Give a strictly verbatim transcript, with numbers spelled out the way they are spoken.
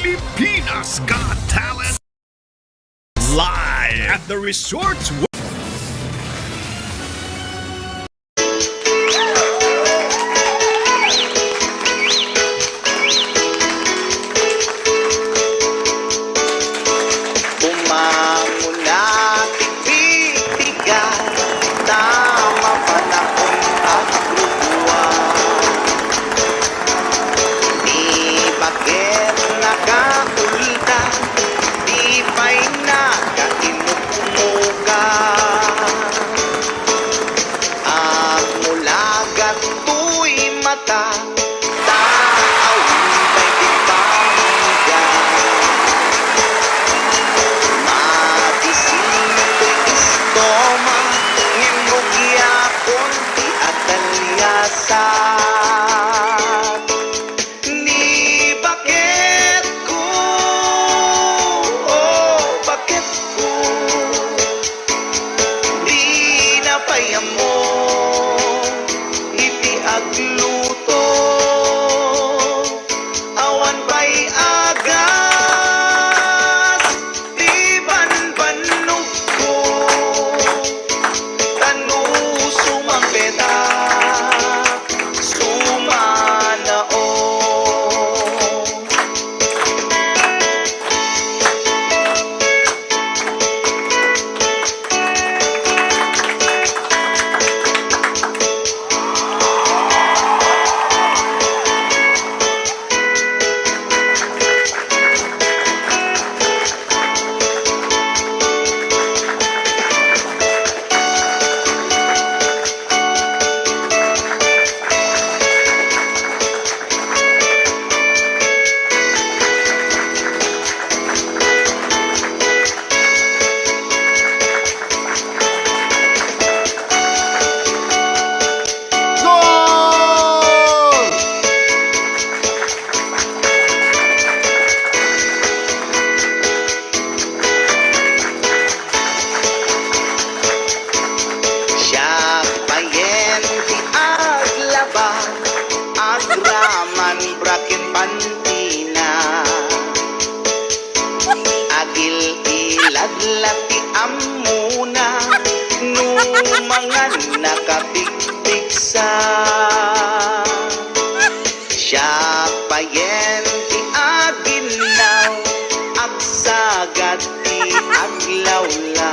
Pilipinas Got Talent live at the Resorts World. Umamuna ti pigpigan, ta mapanakon agrubuan. Ni baket nakaulta, di pay nakaimukmuka. Agmulagat toy mata, ta awan pay ti pamangga. Madisin toy istoma, ngem rugiakon ti ataliasan. Ni baketko, oh, baketko, dina pay ammo iti agluto. Awan pay agas ti banbanogko, ta no sumangpetak, sumanaon. Goal! Siak payen ti aglaba, agraman bra ken pantina. Agil-ilad la ti ammona, no mangan nakapigpigsa. Siak payen ti aginnaw, agsagad ti aglawla.